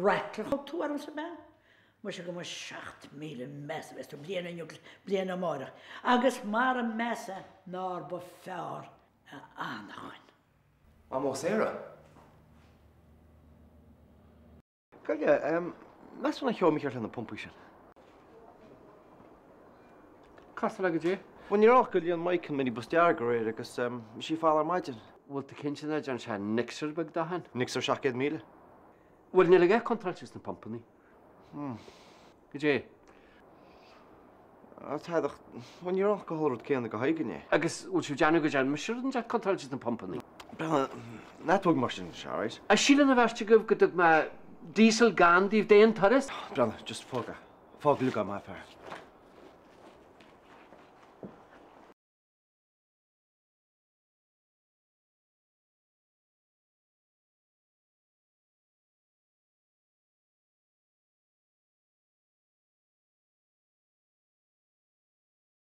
Rattler a thug tú ormsa, ab ea? Muise go mba 7,000 measa a bheas tú bliain inniu agus bliain amáireach, agus mara measa nár ba fearr a anachain. Mamó Sarah. Goile, meas tú nár sheol mícheart le na pumpaí sin? Castáil agat é. Bhuel, ní raibh ach gur líon Mike an minibus dearg aréir agus bhí sí falla ar maidin. Bhfuil tú cinnte nach dtearn sé nixer beag dó féin? Nixer 700,000? Bhuel, níl a dhath contráilte sna pumpannaí. Goidé? A Thaidhg, bhuel ní raibh ach go rud céanna go haghaidh inné. Agus bhfuil sibh ag déanamh go dtearn mise rud inteacht contráilte sna pumpannaí? Breathnaigh, ná tóg mar sin, sea, right? A síleann an bheirt agaibh go dtug mé diesel gann daoibh d'aon turas? Breathnaigh, just fág é. Fág uilig é, maith fear.